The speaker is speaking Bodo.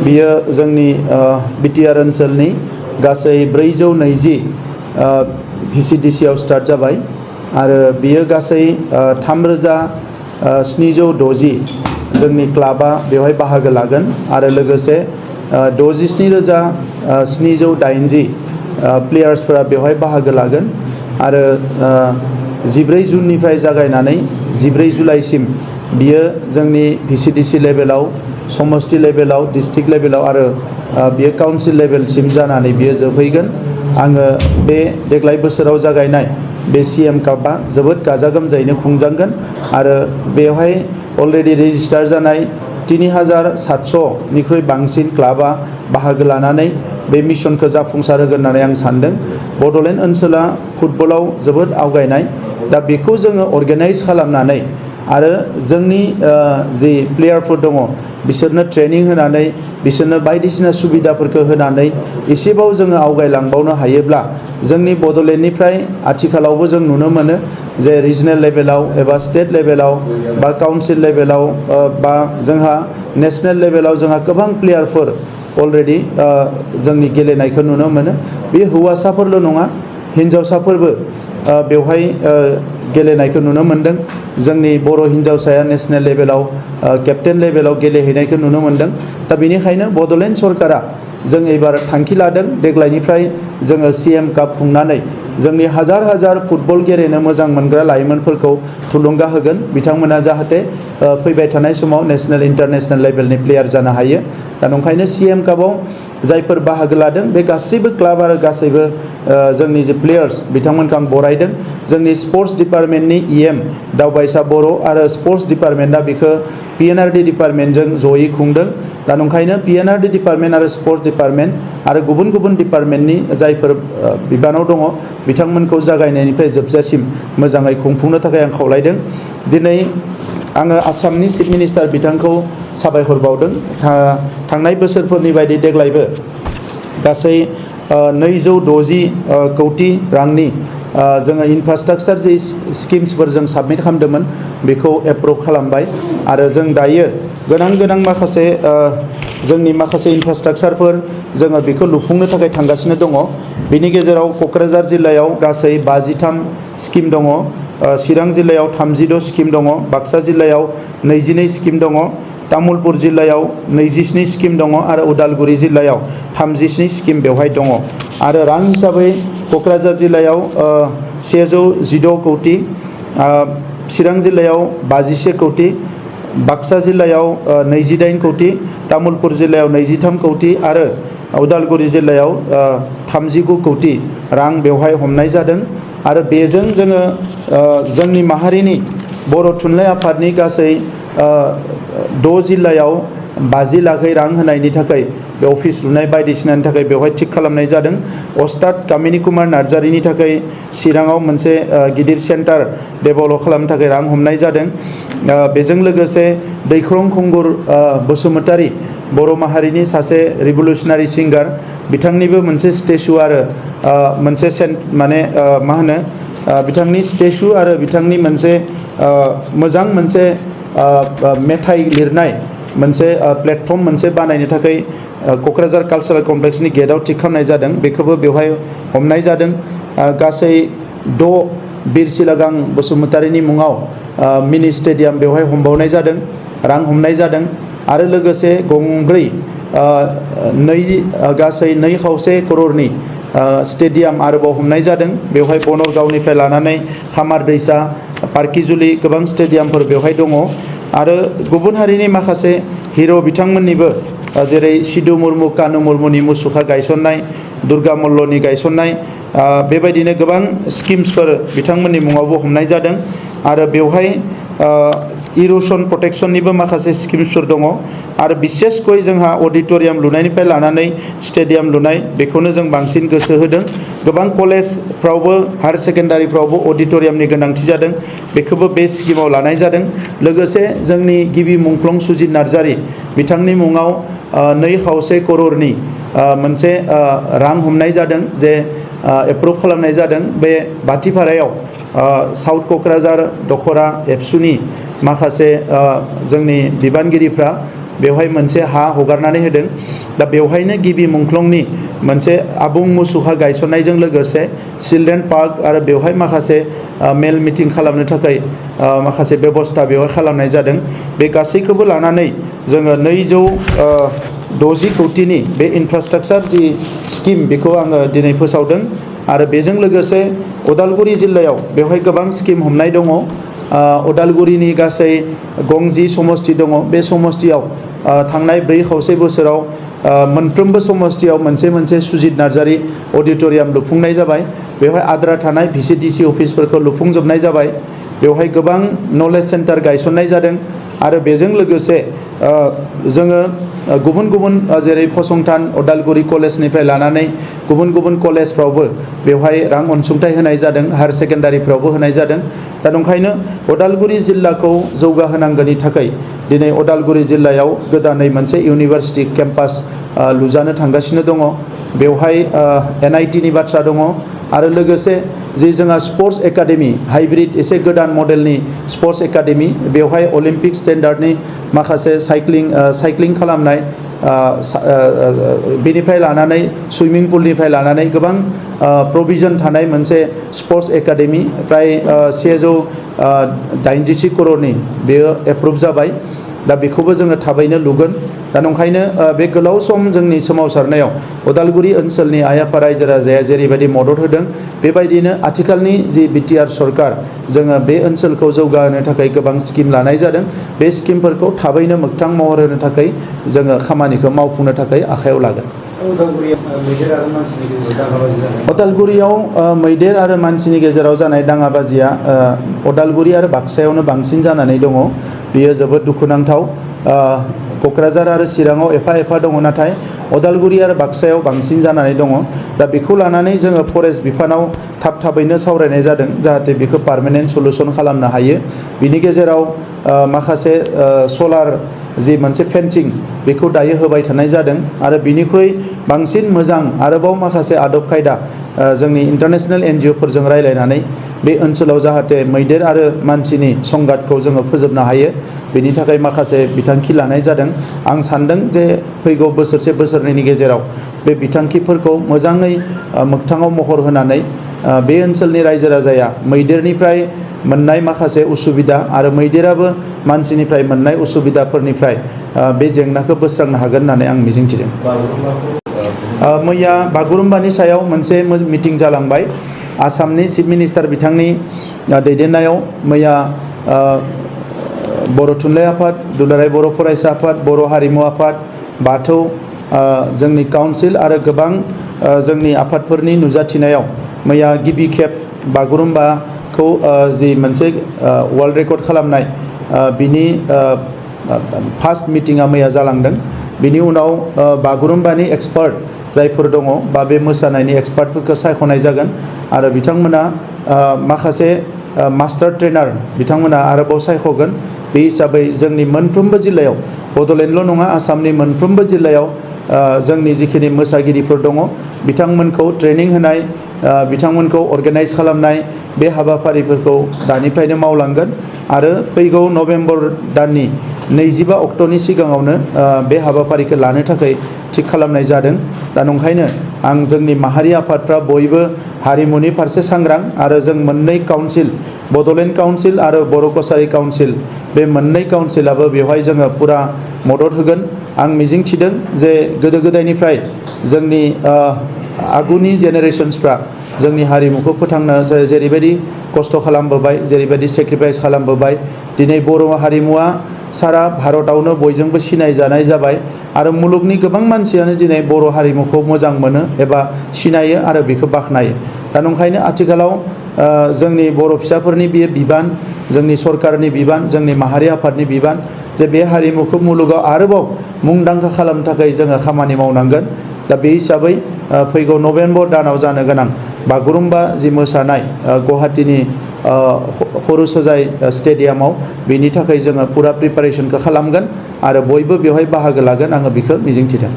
बियो जोंनि बिटिआर ओनसोलनि गासै 420 VCDC आव स्टार्ट जाबाय आरो बियो गासै 3760 जोंनि क्लाबा बेवहाय बाहागो लागोन आरो लोगोसे 67780 प्लेयार्सफोरा बेवहाय बाहागो लागोन आरो 14 जुननिफ्राय जागायनानै 14 जुलाइसिम बियो जोंनि VCDC लेभेलाव समष्टि लेभेलाव डिस्ट्रिक्ट लेभेलाव आरो बियो काउन्सिल लेभेलसिम जानानै बियो जोबहैगोन। आङो बे देग्लाय बोसोराव जागायनाय बे CM कापआ जोबोद गाजा गोमजायैनो खुंजागोन आरो बेवहाय अलरेडि रेजिस्टार जानाय 3700 निख्रुइ बांसिन क्लाबा बाहागो लानानै बे मिशनखौ जाफुंसार होगोन होननानै आं सानदों। बड'लेण्ड ओनसोला फुटबलाव जोबोद आवगायनाय, दा बेखौ जोङो अर्गेनाइज खालामनानै आरो जोंनि जि प्लेयारफोर दङ बिसोरनो ट्रेनिं होनानै बिसोरनो बायदिसिना सुबिदाफोरखौ होनानै एसेबाव जोङो आवगायलांबावनो हायोब्ला जोंनि बड'लेण्डनिफ्राय आथिखालावबो जों नुनो मोनो जे रिजनेल लेभेलाव एबा स्टेट लेभेलाव बा काउन्सिल लेभेलाव बा जोंहा नेशनेल लेभेलाव जोंहा गोबां प्लेयारफोर अलरेडि जोंनि गेलेनायखौ नुनो मोनो। बे हौवासाफोरल' नङा, हिन्जावसाफोरबो बेवहाय गेलेनायखौ नुनो मोनदों। जोंनि बर' हिन्जावसाया नेशनेल लेभेलाव केप्टेन लेभेलाव गेलेहैनायखौ नुनो मोनदों। दा बेनिखायनो बड'लेण्ड सरकारा जों एबार थांखि लादों देग्लायनिफ्राय जोङो CM काप खुंनानै जोंनि हाजार हाजार फुटबल गेलेनो मोजां मोनग्रा लाइमोनफोरखौ थुलुंगा होगोन, बिथांमोना जाहाथे फैबाय थानाय समाव नेशनेल इन्टारनेशनेल लेभेलनि प्लेयार जानो हायो। दा नंखायनो CM कापाव जायफोर बाहागो लादों बे गासैबो क्लाब आरो गासैबो जोंनि जे प्लेयार्स बिथांमोनखौ आं बरायदों। जोंनि स्पर्ट्स डिपार्टमेन्टनि EM दावबायसा बर' आरो स्पर्ट्स डिपार्टमेन्टआ बेखौ PNRD डिपार्टमेन्टजों जयै खुंदों। दा नंखायनो PNRD डिपार्टमेन्ट आरो स्पर्ट्स डिपार्टमेन्ट आरो गुबुन गुबुन डिपार्टमेन्टनि जायफोर बिबानाव दङ बिथांमोनखौ जागायनायनिफ्राय जोबजासिम मोजाङै खुंफुंनो थाखाय आं खावलायदों। दिनै आङो आसामनि चिफ मिनिस्टार बिथांखौ साबायखर बावदों। थांनाय बोसोरफोरनि बायदि देग्लायबो गासै 260 कौटि रांनि जोङो इनफ्रास्ट्राक्चार जि स्किम्सफोर जों साबमिट खालामदोंमोन बेखौ एप्रुभ खालामबाय आरो जों दायो गोनां माखासे जोंनि माखासे इनफ्रास्ट्राक्चारफोर जोङो बेखौ लुफुंनो थाखाय थांगासिनो दङ। बेनि गेजेराव क'क्राझार जिल्लायाव गासै 53 स्किम दङ, चिरां जिल्लायाव 36 स्किम दङ, बाक्सा जिल्लायाव 22 स्किम दङ, तामुलपुर जिल्लायाव 27 स्किम दङ आरो उदालगुरि जिल्लायाव 37 स्किम बेवहाय दङ। आरो रां हिसाबै क'क्राझार जिल्लायाव 116 कौटि, चिरां जिल्लायाव 51 कौटि, बाक्सा जिल्लायाव 28 कौटि, तामुलपुर जिल्लायाव 23 कौटि आरो उदालगुरि जिल्लायाव 39 कौटि रां बेवहाय हमनाय जादों। आरो बेजों जोङो जोंनि माहारिनि बर' थुनलाइ आफादनि गासै 6 जिल्लायाव 50 लाखै रां होनायनि थाखाय बे अफिस लुनाय बायदिसिनानि थाखाय बेवहाय थिग खालामनाय जादों। अस्ताद कामिनी कुमार नार्जारिनि थाखाय चिराङाव मोनसे गिदिर सेन्टार डेभेलप खालामनो थाखाय रां हमनाय जादों। बेजों लोगोसे दैख्रं खुंगुर बसुमतारी बर' माहारिनि सासे रिभलुसनारि सिंगार, बिथांनिबो मोनसे स्टेचु आरो मोनसे बिथांनि स्टेचु आरो बिथांनि मोनसे मोजां मोनसे मेथाइ लिरनाय मोनसे प्लेटफर्म मोनसे बानायनो थाखाय क'क्राझार कालसारेल कमप्लेक्सनि गेटआव थिग खालामनाय जादों, बेखौबो बेवहाय हमनाय जादों। गासै 6 बिरसिलागां बसुमतारीनि मुङाव मिनि स्टेडियाम बेवहाय हमबावनाय जादों, रां हमनाय जादों। आरो लोगोसे गंब्रै गासै 2.5 करोड़नि स्टेडियाम आरोबाव हमनाय जादों। बेवहाय बनरगावनिफ्राय लानानै खामार दैसा, पार्किजुलि गोबां स्टेडियामफोर बेवहाय दङ। आरो गुबुन हारिनि माखासे हिर' बिथांमोननिबो जेरै सिदु मुर्मु, कानु मुर्मुनि मुसुखा गायसननाय, दुर्गा मल्लनि गायसननाय, बेबायदिनो गोबां स्किम्सफोर बिथांमोननि मुङावबो हमनाय जादों। आरो बेवहाय इर'सन प्रटेक्शननिबो माखासे स्किम्सफोर दङ। आरो बिसेसकय जोंहा अडिट'रियाम लुनायनिफ्राय लानानै स्टेडियाम लुनाय बेखौनो जों बांसिन गोसो होदों। गोबां कलेजफ्रावबो हायार सेकेन्डारिफ्रावबो अडिट'रियामनि गोनांथि जादों, बेखौबो बे स्किमाव लानाय जादों। लोगोसे जोंनि गिबि मुंख्लं सुजित नार्जारि बिथांनि मुङाव 2.5 करोड़नि मोनसे रां हमनाय जादों जे एप्रुभ खालामनाय जादों बे बाथिपारायाव साउथ क'क्राझार दखरा एबसुनि माखासे जोंनि बिबानगिरिफ्रा बेवहाय मोनसे हा हगारनानै होदों दा बेवहायनो गिबि मुंख्लंनि मोनसे आबुं मुसुखा गायसननायजों लोगोसे चिल्ड्रेन पार्क आरो बेवहाय माखासे मेल मिटिं खालामनो थाखाय माखासे बेबस्था बेवहाय खालामनाय जादों बे गासैखौबो लानानै जोङो 260 कौटिनि बे इनफ्रास्ट्राक्चार जि स्किम बेखौ आङो दिनै फोसावदों आरो बेजों लोगोसे उदालगुरि जिल्लायाव बेवहाय गोबां स्किम हमनाय दङ उदालगुरिनि गासै गंजि समस्ति दङ बे समस्तियाव थांनाय 4 बोसोराव मोनफ्रोमबो समस्तियाव मोनसे मोनसे सुजित नार्जारी अडिटोरियाम लुफुंनाय जाबाय बेवहाय आद्रा थानाय भिसिडिसि अफिसफोरखौ लुफुंजोबनाय जाबाय बेवहाय गोबां नलेज सेन्टार गायसननाय जादों आरो बेजों लोगोसे जोङो गुबुन गुबुन जेरै फसंथान उदालगुरि कलेजनिफ्राय लानानै गुबुन गुबुन कलेजफ्रावबो बेवहाय रां अनसुंथाइ होनाय जादों हायार सेकेन्डारिफ्रावबो होनाय जादों दा ओंखायनो उदालगुरि जिल्लाखौ जौगाहोनांगौनि थाखाय दिनै उदालगुरि जिल्लायाव गोदानै मोनसे इउनिभार्सिटि केम्पास लुजानो थांगासिनो दङ बेवहाय NIT नि बाथ्रा दङ आरो लोगोसे जे जोंहा स्पर्ट्स एकाडेमि हाइब्रिद एसे गोदान मडेलनि स्पर्ट्स एकाडेमि बेवहाय अलिम्पिक स्टेन्डार्डनि माखासे साइक्लिं खालामनाय बेनिफ्राय लानानै सुइमिं पुलनिफ्राय लानानै गोबां प्रभिजन थानाय मोनसे स्पर्ट्स एकाडेमि प्राय 180 करोड़नि बेयो एप्रुभ जाबाय दा बेखौबो जोङो थाबैनो लुगोन दा ओंखायनो बे गोलाव सम जोंनि सोमावसारनायाव उदालगुरि ओनसोलनि आइ आफा रायजो राजाया जेरैबायदि मदद होदों बेबायदिनो आथिखालनि जि बिटिआर सरकार जोङो बे ओनसोलखौ जौगाहोनो थाखाय गोबां स्किम लानाय जादों बे स्किमफोरखौ थाबैनो मोगथां महर होनो थाखाय जोङो खामानिखौ मावफुंनो थाखाय आखायाव लागोन उदालगुरियाव मैदेर आरो मानसिनि गेजेराव जानाय दाङाबाजिया उदालगुरि आरो बाक्सायावनो बांसिन जानानै दङ बेयो जोबोद दुखुनांथाव क'क्राझार आरो चिराङाव एफा दङ नाथाय उदालगुरि आरो बाक्सायाव बांसिन जानानै दङ दा बेखौ लानानै जोङो फरेस्ट बिफानाव थाबैनो सावरायनाय जादों जाहाथे बेखौ पार्मानेन्ट सलुसन खालामनो हायो बिनि गेजेराव माखासे सलार जि मोनसे फेन्सिं बेखौ दायो होबाय थानाय जादों आरो बिनिख्रुइ बांसिन मोजां आरोबाव माखासे आदब खायदा जोंनि इन्टारनेशनेल NGOफोरजों रायलायनानै बे ओनसोलाव जाहाथे मैदेर आरो मानसिनि संघातखौ जोङो फोजोबनो हायो बेनि थाखाय माखासे बिथांखि लानाय जादों आं सान्दों जे फैगौ बोसोरसे बोसोरनैनि गेजेराव बे बिथांखिफोरखौ मोजाङै मोगथाङाव महर होनानै बे ओनसोलनि रायजो राजाया मैदेरनिफ्राय मोननाय माखासे उसुबिदा आरो मैदेराबो मानसिनिफ्राय मोननाय उसुबिदाफोरनिफ्राय बे जेंनाखौ बोस्रांनो हागोन होननानै आं मिजिंथिदों मैया बागुरुम्बानि सायाव मोनसे मिटिं जालांबाय आसामनि चिफ मिनिस्टार बिथांनि दैदेननायाव मैया बर' थुनलाइ आफाद दुलाराय बर' फरायसा आफाद बर' हारिमु आफाद बाथौ जोंनि काउन्सिल आरो गोबां जोंनि आफादफोरनि नुजाथिनायाव मैया गिबि खेब बागुरुम्बाखौ जि मोनसे वर्ल्ड रेकर्ड खालामनाय बिनि फार्स्ट मिटिङा मैया जालांदों बिनि उनाव बागुरुम्बानि एक्सपार्ट जायफोर दङ बा बे मोसानायनि एक्सपार्टफोरखौ सायख'नाय जागोन आरो बिथांमोना माखासे मास्टार ट्रेनार बिथांमोना आरोबाव सायख'गोन बे हिसाबै जोंनि मोनफ्रोमबो जिल्लायाव बड'लेण्डल' नङा आसामनि मोनफ्रोमबो जिल्लायाव जोंनि जिखिनि मोसागिरिफोर दङ बिथांमोनखौ ट्रेनिं होनाय बिथांमोनखौ अर्गेनाइज खालामनाय बे हाबाफारिफोरखौ दानिफ्रायनो मावलांगोन आरो फैगौ नभेम्बर दाननि 25 अक्ट'नि सिगाङावनो बे हाबाफारिखौ लानो थाखाय थिग खालामनाय जादों दा ओंखायनो आं जोंनि माहारि आफादफ्रा बयबो हारिमुनि फारसे सांग्रां आरो जों मोननै काउन्सिल बड'लेण्ड काउन्सिल आरो बर' कसारि काउन्सिल बे मोननै काउन्सिलाबो बेवहाय जोङो पुरा मदद होगोन आं मिजिंथिदों जे गोदो गोदायनिफ्राय जोंनि आगुनि जेनेरेशन्सफ्रा जोंनि हारिमुखौ फोथांनो जेरैबायदि खस्थ' खालामबोबाय जेरैबायदि सेक्रिफाइस खालामबोबाय दिनै बर' हारिमुवा सारा भारतआवनो बयजोंबो सिनायजानाय जाबाय आरो मुलुगनि गोबां मानसियानो दिनै बर' हारिमुखौ मोजां मोनो एबा सिनायो आरो बेखौ बाख्नायो दा ओंखायनो आथिखालाव जोंनि बर' फिसाफोरनि बेयो बिबान जोंनि सरकारनि बिबान जोंनि माहारि आफादनि बिबान जे बे हारिमुखौ मुलुगाव आरोबाव मुंदांखा खालामनो थाखाय जोङो खामानि मावनांगोन दा बे हिसाबै फैगौ नभेम्बर दानाव जानो गोनां बागुरुम्बा जि मोसानाय गुवाहाटीनि हरुसजाय स्टेडियामाव बेनि थाखाय जोङो पुरा प्रिपारेसनखौ खालामगोन आरो बयबो बेवहाय बाहागो लागोन आङो बेखौ मिजिंथिदों